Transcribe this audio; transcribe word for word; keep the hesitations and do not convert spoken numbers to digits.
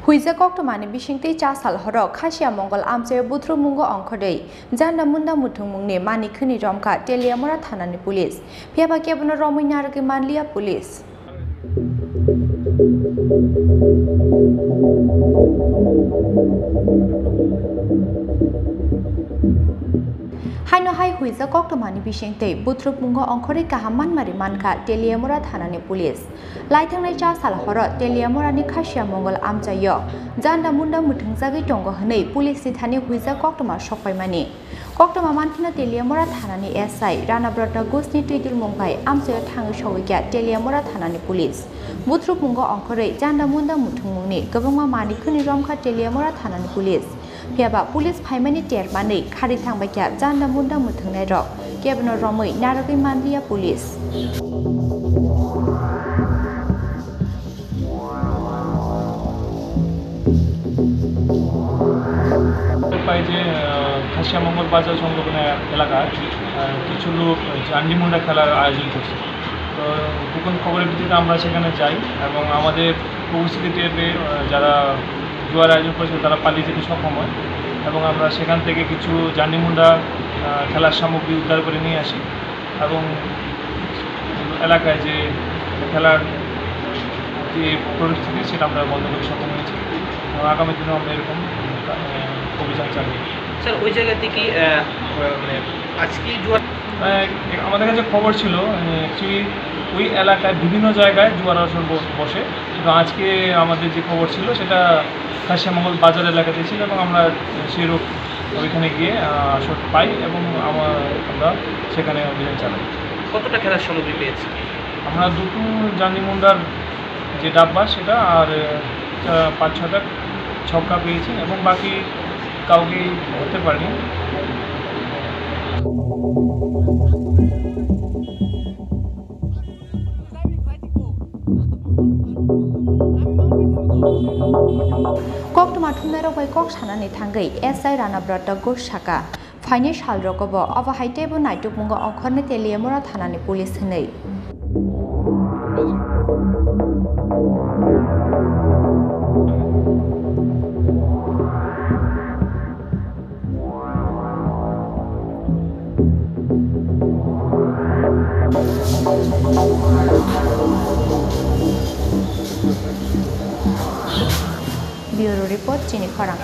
Huijak koktwmani bisingtwi cha sal horo Khasiya Mongol amchaio buthrukmungo ongkhorwi janda munda muthungmungni mani khwnwi romkha Teliamura thanani police. Phiyaba kebono romwi narwgwi manliya police. Haino hai huijak koktwmani bisingtwi buthrukmungo ongkhorwi kaham manmari mankha Teliamura thanani police. Laithangnai cha sal horo Teliamurani Khasiya Mongol amchaio janda munda muthungjagwi tongo hwnwi police ni thani huijak koktwma sokpaimani. Koktwma mankheno Teliamura thanani S I Ranabrata Ghosni twidulmung bai amchaio thangwi sogwikha Teliamura thanani police. Buthrukmungo ongkhorwi janda munda muthungmungni kwbangma mani khwnwi romkha Teliamura thanani police. Phiyaba police phaimani ter manwi kharwi thangbaikha janda munda muthungnairok, kebono romwi narwgwi manliya police. পাই যে, আহ, খাসিয়া মঙ্গল বাজার সংলগ্ন এলাকায়, আহ, কিছু লোক জান্ডি মুন্ডা খেলার আয়োজন করছে। তো গোপন খবরের ভিত্তিতে আমরা সেখানে যাই এবং আমাদের উপস্থিতি টের পেয়ে, আহ, যারা জুয়ার আয়োজন করেছিল তারা পালিয়ে যেতে সক্ষম হয় এবং আমরা সেখান থেকে কিছু জান্ডি মুন্ডা, আহ, খেলার সামগ্রী উদ্ধার করে নিয়ে আসি। এবং এলাকায় যে খেলার যে পরিস্থিতি, সেটা আমরা বন্ধ করতে সক্ষম হয়েছি। এবং আগামী দিনেও আমরা এরকম, আহ, অভিযান চালিয়ে যাব। স্যার, ওই জায়গাতে কি, আহ, মানে, আজকে জুয়া আহ, আমাদের কাছে খবর ছিল, আহ, actually ওই এলাকায় বিভিন্ন জায়গায় জুয়ার আসর বস-, বসে। কিন্তু আজকে আমাদের যে খবর ছিল, সেটা খাসিয়ামঙ্গল বাজার এলাকাতে ছিল এবং আমরা সেই রোড ওইখানে গিয়ে, আহ, আসর পাই এবং আমা-, আমরা সেখানে অভিযান চালাই। কতটা খেলার সামগ্রী পেয়েছি? আমরা দুটো জান্ডি মুন্ডার যে ডাব্বা সেটা আর, আহ, পাঁচ ছটা ছক্কা পেয়েছি এবং বাকি কাউকে ধরতে পারিনি। Koktwma thumnairok bai kok sanani thangwi S I Ranabrata Ghosh saka, phaini salrogo bo obo hai teibo naitukmungo ongkhorni Teliamura thanani police hwnwi. Bureau Report, Chini Khorang.